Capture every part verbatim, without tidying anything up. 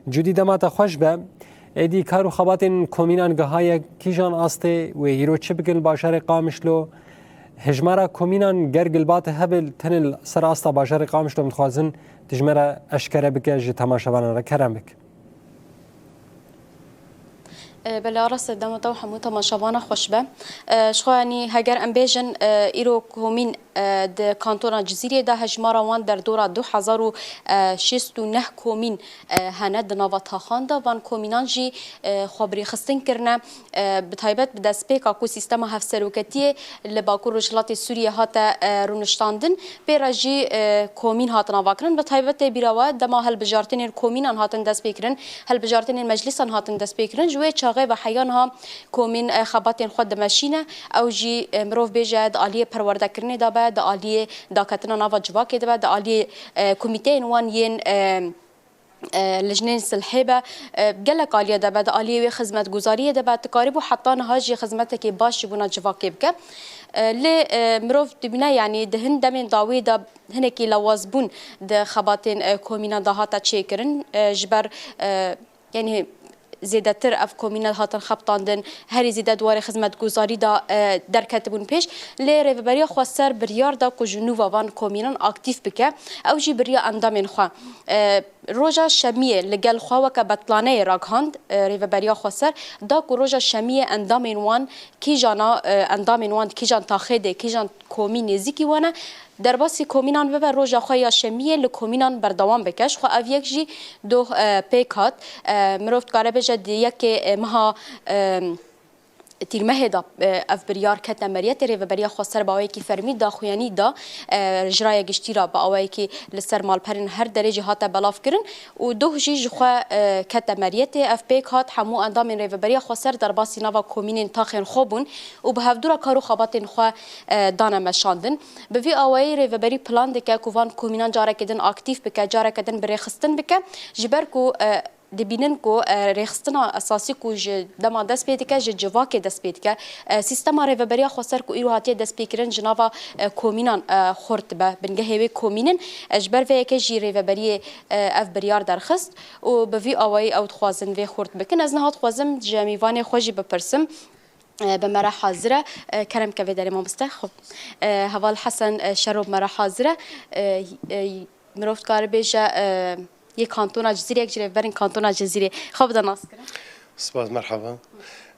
Cudî dema te xweş be. Êdî kar û xebatên komînan gihaye kîjan astê wê hîro çi bikin li bajarê Qamişlo? Hejmara komînan ger gilbat hebe tenê li ser asta bajarê Qamişlo em dixwazin tu ji me re eşkere bike ji temaşevanan re kerem bik. E, belê, Aras, dema te û hemû temaşevana xweş be. E, ji xwe, yanî, heger em bêjin, e, îro komîn, e, di kantona Cizîrê de hejmara wan derdora du hezar û şêst û neh komîn, e, hene di nava taxan de. Van komînan jî, e, xwe birêxistin kirine. E, bi taybet bi destpêka ku sîstema hevseroketiyê li Bakur Rojhilatê Sûriyê hate, e, rûniştandin, pê re jî, e, komîn hatin avakirin. Bi taybet tê bîra we dema hilbijartinên komînan hatin destpêkirin, hilbijartinên meclîsan hatin destpêkirin. Ji wê çaxê ve heya niha komîn, e, xebatên xwe dimeşîne. Ew jî, e, mirov bêje di aliyê perwerdekirinê de be, di aliyê daketina nava civakê de be, di aliyê, e, komîteyên wan yên, e, e, lijnên silhê be, e, gelek aliyê de be, di aliyê wê xizmetguzariyê de be, dikarîbû heta niha jî xizmetekê baş ji bona civakê bike. E, lê, e, mirov dibîne, yanî di hin demên dawî de hinekî lawazbûn di xebatên, e, komînan de hate çêkirin, e, ji ber, e, yanî zêdetir ev komîne hatin xebitandin, herî zêde di warê xizmetguzarî de, e, derketibûn pêş. Lê Rêveberiya Xweser biryar da ku ji nû ve van komînan aktîf bike. Ew jî bi riya endamên xwe, e, roja şemiyê li gel xwe weke betlaneyê ragihand, e, Rêveberiya Xweser da ku roja şemiyê endamên wan kîjana, e, endamên wan di kîjan taxê de, kîjan komî nêzîkî wan e, derbasî komînan bibe, roja xwe ya şemiyê li komînan berdewam bike. Ji xwe ev yek jî doh, e, pêk hat. E, mirov dikare bêje di yekê, e, meha, e, Tîrmehê de, e, ev biryar kete meriyetê, Rêveberiya Xweser bi awayekî fermî daxuyanî da, e, ji raya giştî re bi awayekî li ser malperên her derê jî hate belavkirin û doh jî ji xwe, e, kete meriyetê. Ev pêk hat, hemû endamên Rêveberiya Xweser derbasî nava komînên taxên xwe bûn û bi hevdû re kar û xebatên xwe, e, dane meşandin. Bi vî awayî Rêveberî plan dike ku van komînan careke din aktîf bike, careke din bi rêxistin bike, ji ber ku, e, dibînin ku, e, rêxistina esasî ku ji dema dest pê dike, ji civakê dest pê dike. E, sîstema Rêveberiya Xweser ku îro hatiye destpêkirin ji nava, e, komînan, e, xurt dibe. Bingehê wê komîn in. E, ji ber vê yekê jî Rêveberiyê, e, ev biryar derxist û bi vî awayî ew dixwazin vê xurt bikin. Ez niha dixwazim ji mîvanê xwe jî bipirsim. E, bi me re hazir e. E, kerem ke vê derê mamoste. Xwe. E, heval Hesen, e, Şero bi me re hazir e. E, e, mirov dikare bêje, e, yê kantona Cizîrê, yek ji rêvberên kantona Cizîrê. Xwe bide naskirin. Spas, merhaba.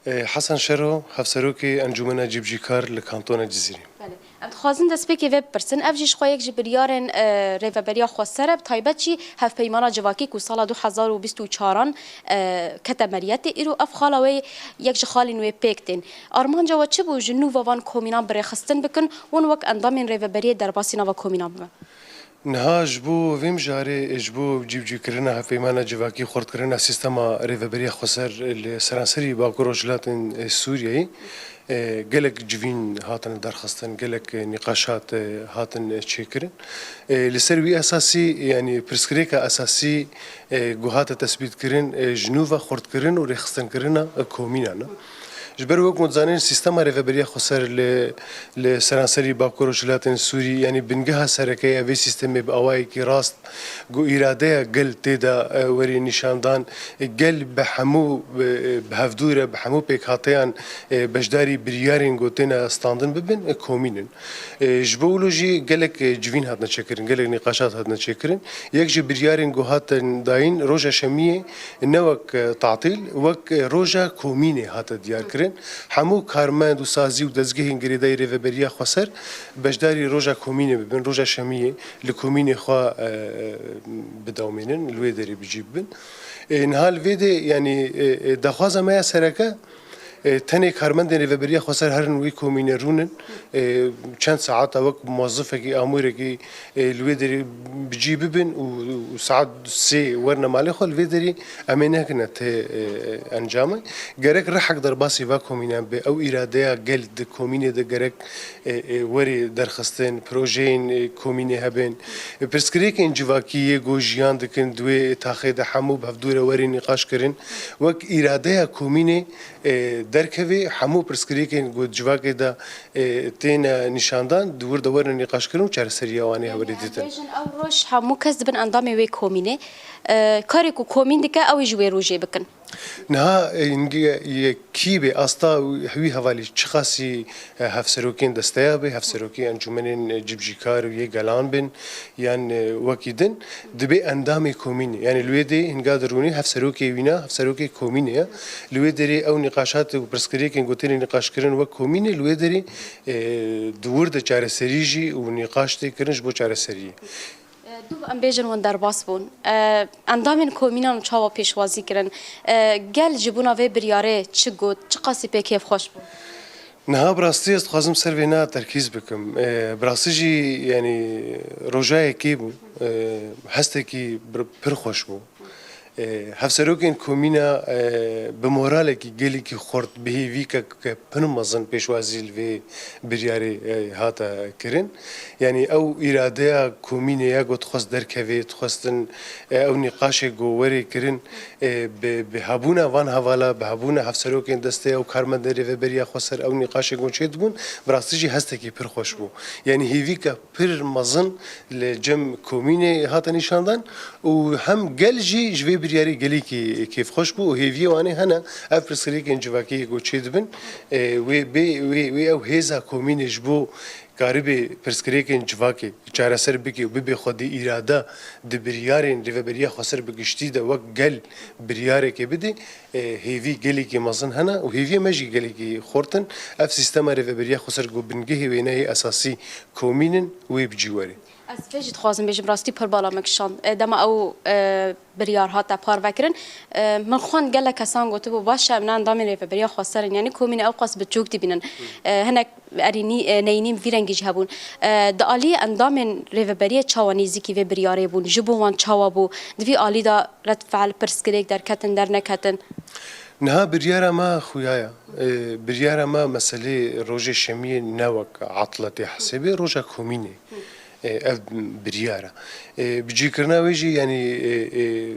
E, Hesen Şero, hevserokê Encûmena Cîbicîkar li kantona Cizîrê. Belê. Em dixwazin destpêkê vê bipirsin. Ev jî ji xwe yek ji biryarên, e, Rêveberiya Xweser e, bi taybet jî hevpeymana civakî ku sala du hezar û bîst û çaran, e, kete meriyetê. Îro ev xala wê yek ji xalên wê pêk tên. Armanca we çi bû ji nû ve van komînan bi rêxistin bikin, hûn wek endamên Rêveberiyê derbasî nava komînan bibin? Niha ji bo vê mijarê, ji bo cîbicîkirina hevpeymana civakî, xurtkirina sîstema Rêveberiya Xweser li seranserî Bakur Rojhilatên, e, Sûriyeyê, e, gelek civîn hatin derxistin, gelek, e, nîqaşat, e, hatin, e, çêkirin. E, li ser wî esasî, yanî pirsgirêka esasî, e, ku hate tesbîtkirin, e, ji nû ve xurtkirin û rêxistinkirina, e, komînan e. Ji ber wek ku dizanên sîstema Rêveberiya Xweser li, li seranserî Bakur Rojhilatên Sûrî, yanî bingeha sereke ya vê sîstemê bi awayekî rast ku îradeya gel tê de, e, werê nîşandan, e, gel bi hemû, e, bi hevdû re, bi hemû pêkhateyan, e, beşdarî biryarên ku têne standin bibin, e, komîn in. E, ji bo wilo jî gelek, e, civîn hatine çêkirin, gelek nîqaşat hatine çêkirin. Yek ji biryarên ku hatin dayîn, roja şemiyê ne wek, e, tatîl, wek, e, roja komînê hate diyarkirin. Hemû karmend û sazî û dezgehên girêdayî Rêveberiya Xweser beşdarî roja komînê bibin, roja şemiyê li komînê xwe, e, bidewmênin, li wê derê bi cî bibin. E, niha li vê de, yanî, e, e, daxwaza me ya sereke, e, tenê karmendên Rêveberiya Xweser herin wî komînê rûnin, e, çend saeta wek muwezifekî, amûrekî, e, li wê derê bi cî bibin û, û saet sê werine malê xwe, li vê derê em ê nekine tê, e, encamê. Gerek rihek derbasî va komînan bê. Ew îradeya gel di komînê de gerek, e, e, werê derxistin, projeyên, e, komînê hebin. E, pirsgirêkên civakî yê ku jiyan dikin di wê taxê de hemû bi hevdû re werê nîqaş kirin. Wek îradeya komînê, e, derkevê, hemû pirsgirêkên ku di civakê de, e, têne nîşandan, di wir de werin nîqaşkirin û çareseriya wan ê hewerê ditin. Bêjin ew roj hemû kes dibin endamê wê komînê. E, karê ku komîn dike, ew ê ji wê rojê bikin. Niha, e, yekî bê asta wî hevalî çiqasî, e, hevserokên desteya bê, hevserokê encûmenên, e, cibcîkar û yê gelan bin, yan, e, wekî din, dibê endamê komînê. Yanî li wê dê hinga dirûnê hevserokê wîna, hevserokê komînê ye. Li wê derê ew nîqaşat û pirsgirêkên ku têne nîqaşkirin wek komînê, li wê derê, e, di wir de çareserî jî û nîqaş tê kirin ji bo çareseriyê. E, du em bêjin hûn derbas bûn. E, endamên komînan çawa pêşwazî kirin? E, gel ji bona vê biryarê çi got? Çiqasî pê kêfxweş bûn? Niha bi rastî ez dixwazim ser vêna terkîz bikim. E, bi rastî jî, yanî, roja yekê bû. E, hestekî bir, pir xweş bû. E, hevserokên komîna, e, bi moralekî gelekî xurt, bi hêvîkeke pir mezin pêşwazî li vê biryarê, e, hate kirin. Yanî ew îradeya komînê ya ku dixwest derkevê, dixwestin, e, ew nîqaşê ku werê kirin, e, bi, bi hebûna van hevala, bi hebûna hevserokên desteya û karmendên rêveberiya xweser ew nîqaşê ku çêdibûn, bi rastî jî hestekî pir xweş bû. Yanî hêvîka pir mezin li cem komînê hate nîşandan û hem gel jî ji vê biryarê gelekî kêfxweş bû û hêviyê wan ê hene ev pirsgirêkên civakî ku çêdibin, e, wê bê, wê, wê ew hêza komînê ji bo karibê pirsgirêkên civakê çareser bike û bibe xwedî îrade di biryarên rêveberiya xweser bi giştî de wek gel biryarekê bide, e, hêvî gelekî mezin hene û hêviyê me jî gelekî xurt in. Ev sîstema rêveberiya xweser ku bingehê wêne yê esasî komîn in, wê bi cî were. Ez vê jî dixwazim bêjim, rastî pir bala me kişand. E, dema ew, e, biryar hate parvekirin, e, min xwend gelek kesan gotibû, baş e, em ne endamên rêveberiya xweser in, yanî komînê ew qas bi çok dibînin. E, hinek erînî, e, neyînî vî rengî jî hebûn. E, di alî endamên rêveberiyê çawa nêzîkî vê biryarê bûn? Ji bo wan çawa bû? Di vî alî de redfe'l, pirsgirêk derketin, derneketin? Niha biryara me xuya ye. E, biryara me meselê rojê şemiyê ne wek etla tê hesêbê, roja komînê. E, ev biryar e. E, bicîkirina wê jî, yanî, e, e,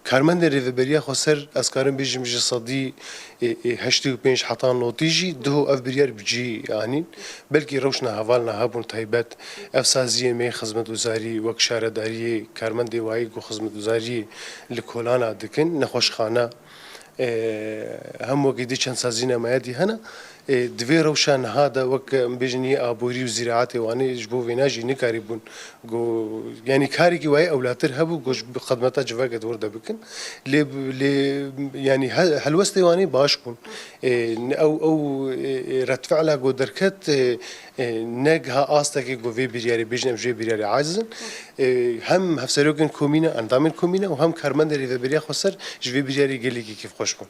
karmendên rêveberiya xweser, ez karim bêjim ji sedî, e, e, heştê û pênc heta notî jî duho ev biryar bi cî anîn. Belkî rewşna hevalna hebûn taybet, ev saziyê me yê xizmetguzarî wek şaredariyê, karmendê wayî ku xizmetguzariyê li kolana dikin, nexweşxane, e, hem wekî dî çend sazî nemayetî hene. E, di vê rewşa niha de wek em bêjin yê aborî û zîraetê Wanê ji bo vêna jî nikarîbûn. Go, yanî karekî wayê ewlatir hebû, go ji xidmeta civakê di wir de bikin. Lê, lê, yanî he-, helwestê Wanê baş bûn. E, ew, ew, e, e, redfe'la go derket, e, e, ne giha astekê go vê biryarê bêjin, em ji vê biryarê aciz in. E, hem hevserokên komîne, endamên komîne û hem karmendê rêveberiya xweser ji vê biryarê gelekî kêfxweş bûn.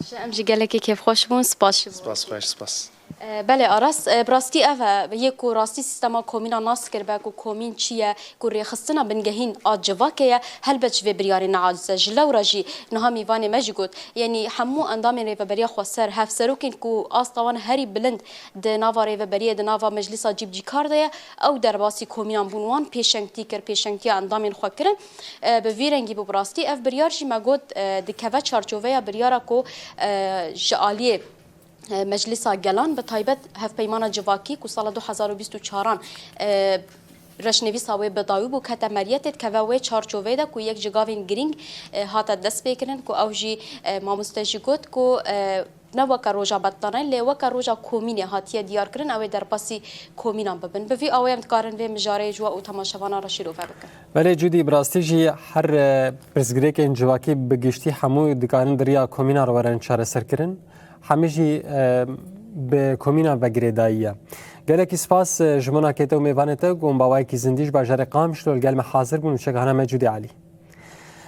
Baş e, em jî gelekî kêfxweş bûn, spas jî bo. Spas, xweş, spas. E, belê Aras, e, bi rastî ev e, yê ku rastî sîstema komîna nas kiribe ku komîn çi ye, ku rêxistina bingehîn a civakê ye, helbet ji vê biryarê neaciz e. Ji lewra jî niha mîvanê me jî got, yanî hemû endamên rêveberiya xweser, hevserokên ku asta wan herî bilind di nava rêveberiyê, di nava meclîsa cîbcîkar de ye, ew derbasî komînan bûn, wan pêşengtî kir, pêşengtiya endamên xwe kirin. E, bi vî rengî bû bi rastî. Ev biryar jî me got, e, dikeve çarçoveya biryara ku, e, ji aliyê, e, Meclîsa Gelan, bi taybet Hevpeymana Civakî ku sala du hezar û bîst û çaran, e, reşnivîsa wê bi dawî bû, kete meriyetê, dikeve wê çarçoveyê de ku yek ji gavên girîng, e, hate destpêkirin, ku ew jî, e, mamoste jî got ku, e, ne weke roja betlanê, lê weke roja komînê hatiye diyarkirin, ew ê derbasî komînan bibin. Bi vî awê em dikarin vê mijarê ji we û temaşevanan re şîrove bikin. Belê Cûdî, bi rastî jî her, e, pirsgirêkên civakî bi giştî hemû dikarin di riya komînan re werin çareserkirin. Hemî jî, e, bi komînan ve girêdayî ye. Gelekî spas, e, ji monakê te û mêvanê te ku hûn bi awayekî zindî ji bajarê Qamişlo li gel me hazir bûn û çekahana me Cûdî Elî.